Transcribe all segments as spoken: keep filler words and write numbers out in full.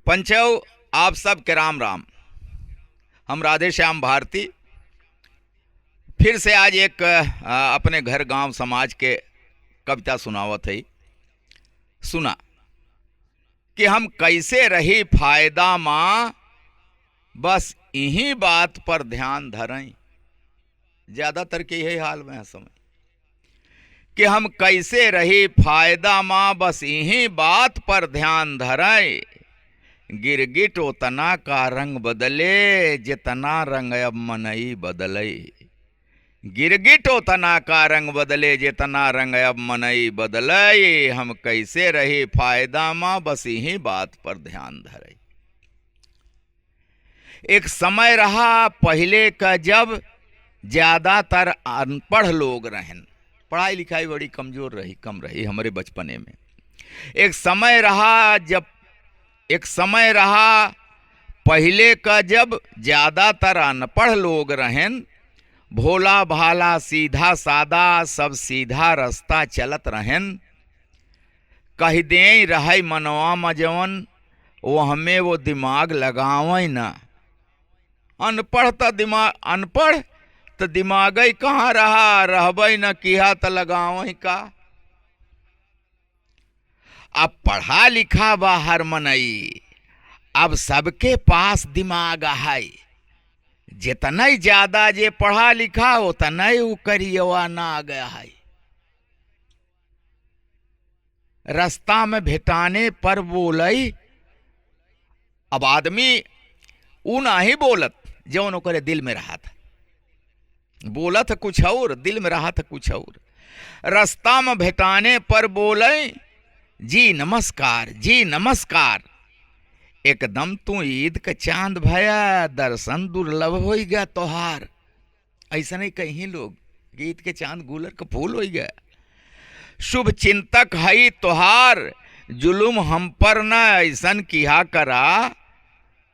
पंचव, आप सबके राम राम। हम राधेश्याम भारती फिर से आज एक, अ, अपने घर गांव समाज के कविता सुनावत हई। सुना कि हम कैसे रही फायदा मा, बस इही बात पर ध्यान धरई। ज्यादातर के यही हाल में है समय कि हम कैसे रही फायदा मा, बस इही बात पर ध्यान धरई। गिरगिट ओतना का रंग बदले, जितना रंग अब मनई बदलई। गिरगिट ओतना का रंग बदले, जितना रंग अब मनई बदलई। हम कैसे रही फायदा मा, बस इही बात पर ध्यान धरई। एक समय रहा पहिले का, जब ज्यादातर अनपढ़ लोग रहन, पढ़ाई लिखाई बड़ी कमजोर रही, कम रही हमरे बचपने में। एक समय रहा जब, एक समय रहा पहिले का, जब ज्यादातर अनपढ़ लोग रहन, भोला भाला सीधा सादा सब सीधा रास्ता चलत रहन। कहि देई रहै मनवा म जवन, ओहमे वो दिमाग लगावै न। अनपढ़ त दिमाग, अनपढ़ त दिमागै कहाँ रहा, रहबै न किहा त लगावै का। अब पढ़ा लिखा बा हर मनई, अब सबके पास दिमाग है। जितनै ज्यादा जे पढ़ा लिखा, ओतनै उ करियवा नाग है। रास्ता में भेटाने पर बोलई। अब आदमी उ नाही बोलत जौन ओकरे दिल में रहत। बोलत कुछ और, दिल में रहत कुछ और। रास्ता में भेटाने पर बोलई, "जी नमस्कार, जी नमस्कार।" एकदम तू ईद के चांद भया, दर्शन दुर्लभ होई गया तोहार। ऐसनै कहीं लोग, ईद के चांद गुलर के फूल होई गया। शुभ चिंतक हई तोहार, जुलुम हम पर न ऐसन किहा करा।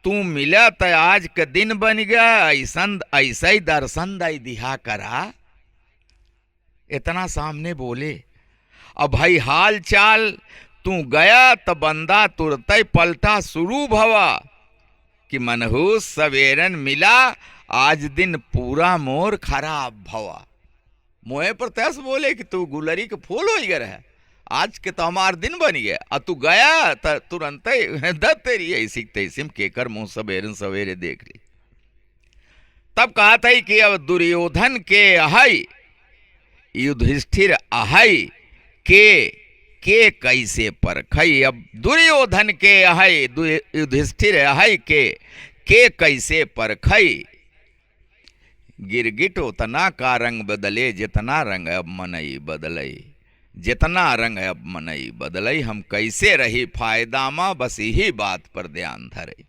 तू मिला त आज के दिन बन गया, ऐसन, ऐसै दर्शन दई दिहा करा। इतना सामने बोले। अब भाई हाल चाल तू गया त बंदा तुरतै पलटा शुरू भवा कि मनहूस सवेरन मिला, आज दिन पूरा मोर खराब भवा। मोहे पर तैस बोले कि तू गुलरी के फूल होई गए रहे, आज के तो हमार दिन बन गया, आ तू गया त तुरंतै दत तेरी ऐसी तैसी में केकर मुंह सवेरन सवेरे देख ली। तब कहत है कि अब दुर्योधन के अहै, युधिष्ठिर अहै, के, के कैसे परखै। अब दुर्योधन के अहै, दु-, युधिष्ठिर अहै के, के कैसे परखै। गिरगिट ओतना का रंग बदले, जितना रंग अब मनई बदलई। जितना रंग अब मनई बदलई, हम कैसे रही फायदा मा, बस इही बात पर ध्यान धरई।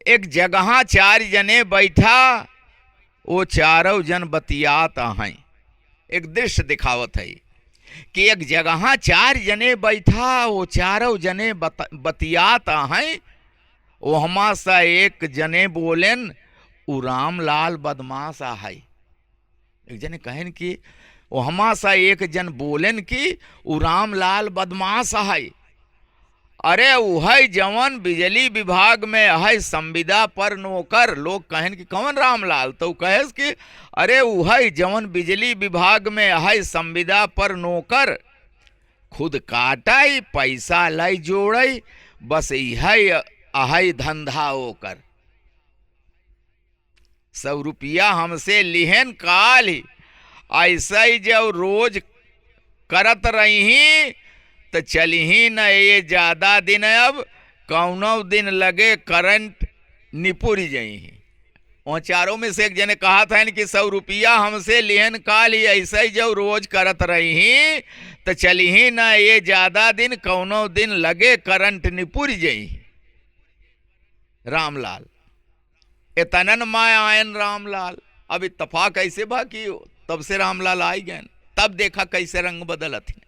एक जगहा चार जने बैठा, वो चारौ जन बतियात अहैं। एक दृश्य दिखावत है कि एक जगहा चार जने बैठा, वो चारौ जने बत-, बतियात अहैं। ओहमा सा एक जने बोलेन, "उ रामलाल बदमाश अहै।" एक जने कहेन कि ओहमा सा एक जन बोलेन कि उ रामलाल बदमाश अहै। अरे उहै जवन बिजली विभाग में अहै संविदा पर नौकर। लोग कहेन कि कवन रामलाल? तो कहेस कि अरे उहै जवन बिजली विभाग में अहै संविदा पर नौकर, खुद काटै पैसा लै जोड़ै, बस इहै अहै धंधा ओकर। सौ रुपया हमसे लिहेन काल ही, ऐसा ही जब रोज करत रही, त चलिही न ये ज्यादा दिन, अब कौनो दिन लगे करंट निपुर जइही। वो चारों में से एक जने कहत हन कि सौ रुपया हमसे लिहेन काल ही, ऐसा ही जब रोज करत रही, त चलिही न ये ज्यादा दिन, कौनो दिन लगे करंट निपुर जइही। रामलाल। एतनन माय आयन रामलाल। अब इत्तफाक ऐसे बा कि तब से रामलाल आई गएन, तब देखा कैसे रंग बदलत हैं।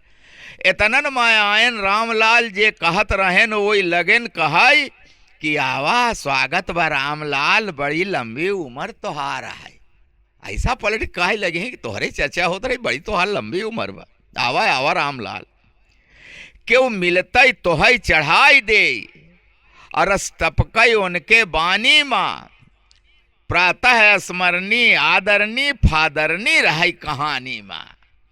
एतनन माय आयन रामलाल, जे कहत रहेन वही लगेन कहै कि आवा, स्वागत बा रामलाल, बड़ी लंबी उमर तोहार है। ऐसा पलट के कहै लगे कि तोहरे चर्चा होत रही, बड़ी तोहार लंबी उमर बा, आवा आवा रामलाल। केहू मिलतई तोहई चढ़ाई देई, अरस टपकई उनके बानी मा। प्रातः स्मरणी आदरणी फादरणी रहई कहानी मा।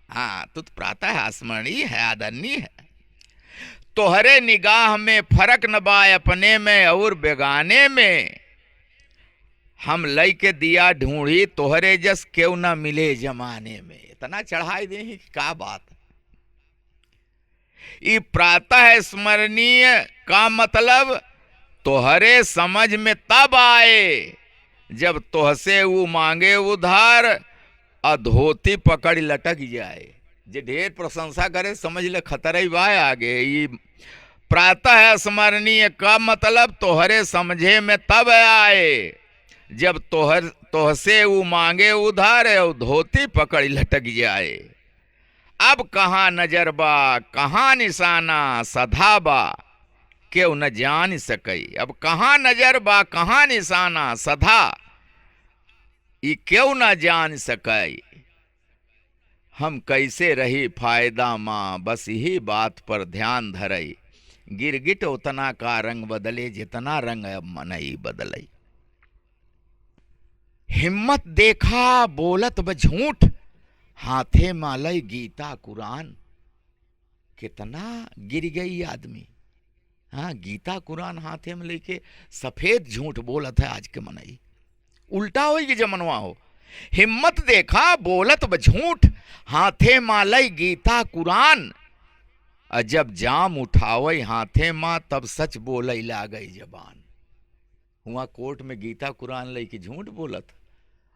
हाँ, तू तो प्रातः स्मरणी है, आदरणी है। तोहरे निगाह में फरक न बा अपने में और बेगाने में। हम लइके दिया ढूंढी तोहरे जस केहू ना मिले जमाने में। इतना चढ़ाई देही कि का बात। ई प्रातः स्मरणीय का मतलब तोहरे समझ में तब आए, जब तोहसे ऊ मांगे उधार, आ धोती पकड़ लटक जाए। जे ढेर प्रशंसा करे, समझ ले खतरा ही बा आगे। ई प्रातः स्मरणीय का मतलब तोहरे समझे में तब आए, जब तोहर, तोहसे ऊ मांगे उधार और धोती पकड़ लटक जाए। अब कहाँ नजर बा, कहाँ निशाना, सधा बा, केहू न जान सकई। अब कहाँ नजर बा, कहाँ निशाना, सधा, ई केहू न जान सकई। हम कैसे रही फायदा मा, बस यही बात पर ध्यान धरई। गिरगिट उतना का रंग बदले, जितना रंग अब मनई बदलई। हिम्मत देखा बोलत ब झूठ, हाथे मा लई गीता कुरान। कितना गिर गई आदमी। हाँ, गीता कुरान हाथे में लेके सफेद झूठ बोलत है आज के मनई। उल्टा होई के जमनवा हो। हिम्मत देखा बोलत ब झूठ, हाथे मा लई गीता कुरान। आ जब जाम उठावई हाथे मा, तब सच बोलई लागई जबान। हुआं कोर्ट में गीता कुरान लइके झूठ बोलत,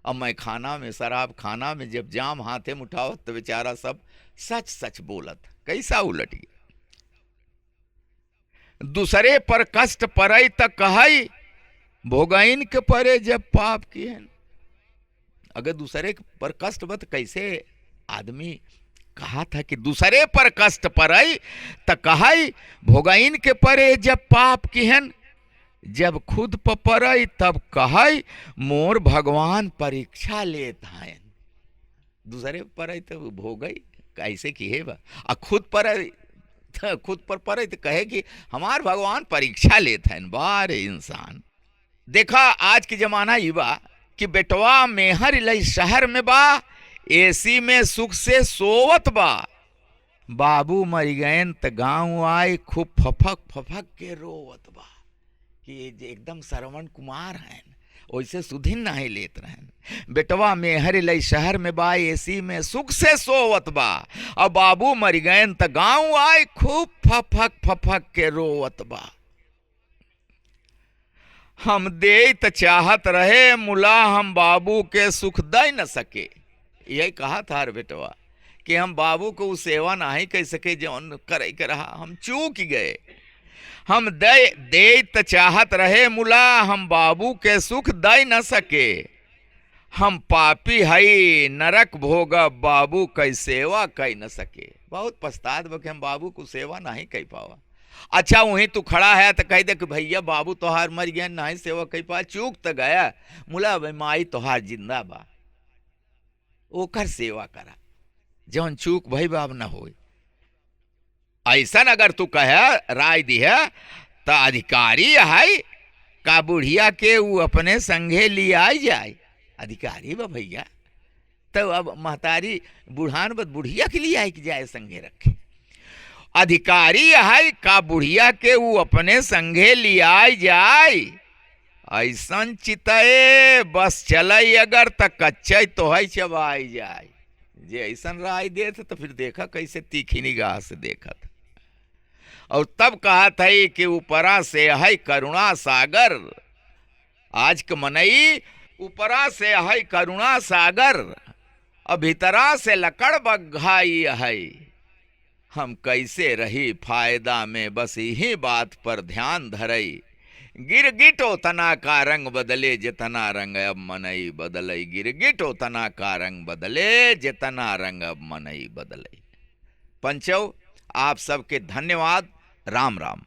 अब मैं खाना में, शराब खाना में जब जाम हाथे में उठावत, तो बेचारा सब सच सच बोलत। कैसा उलट गया? दूसरे पर कष्ट परई त कहई, भोगइन के परे जब पाप किहन। अगर दूसरे पर कष्ट बा, त कैसे आदमी कहा था कि दूसरे पर कष्ट परई त कहई, भोगइन के परे जब पाप किहन। जब खुद पर परई तब कहई, मोर भगवान परीक्षा लेत हैं। दूसरे पर परई तब भोगई, कैसे किहे बा, आ खुद पर, खुद पर परई त कहे कि हमार भगवान परीक्षा लेत हैं। बा रे इंसान। देखा, आज के जमाना ई बा कि बेटवा मेहर लई शहर में बा, एसी में सुख से सोवत बा। बाबू मरि गएन त गाँव आई, खूब फफक फफक के रोवत बा। कि जे एकदम श्रवण कुमार हैं, ओइसे सुधिन नाहीं लेत रहन। बेटवा मेहर लई शहर में बा, एसी में सुख से सोवत बा। अब बाबू मरि गएन त गाँव आई, खूब फफक फफक के रोवत बा। हम देई त चाहत रहे मुला, हम बाबू के सुख दइ न सके। यही कहा था रे बेटवा कि हम बाबू को उ सेवा नाहीं कइ सके जौन करइ के रहा, हम चूक गए। हम दे, देई त चाहत रहे मुला, हम बाबू के सुख दइ न सके। हम पापी हई, नरक भोगब, बाबू कइ सेवा कइ न सके। बहुत पछतात बा कि हम बाबू को सेवा नाहीं कइ पावा। अच्छा, वहीं तू खड़ा है त कहि दे कि भइया, बाबू तोहार मरि गए, नाहीं सेवा कइ पावा, चूक त गया, मुला भाई, माई तोहार जिंदा बा, ओकर सेवा करा, जौन चूक भई बा अब न होई। अइसन अगर तू कहे, राय दिहे, त अधिकारी है का बुढ़िया के ऊ अपने संगे लिआइ जाए? अधिकारी बा भइया, तब अब महतारी बुढ़ान बा त बुढ़िया के लिआइ के जाए संगे रखे। अधिकारी है का बुढ़िया के ऊ अपने संगे लिआइ जाए? अइसन चितए बस चलइ अगर त कच्चइ तोहइ चबाइ जाए। जे अइसन राय देत त फिर देखा कइसे तीखी निगाह से देखत। और तब कहत है कि ऊपरा से है करुणा सागर, आज के मनई ऊपरा से है करुणा सागर, और भीतरा से लकड़ बग्घाई है। हम कैसे रही फायदा में, बस यही बात पर ध्यान धरई। गिरगिट ओतना का रंग बदले, जितना रंग अब मनई बदलई। गिरगिट ओतना का रंग बदले, जितना रंग अब मनई बदलई। पंचव, आप सबके धन्यवाद। राम राम।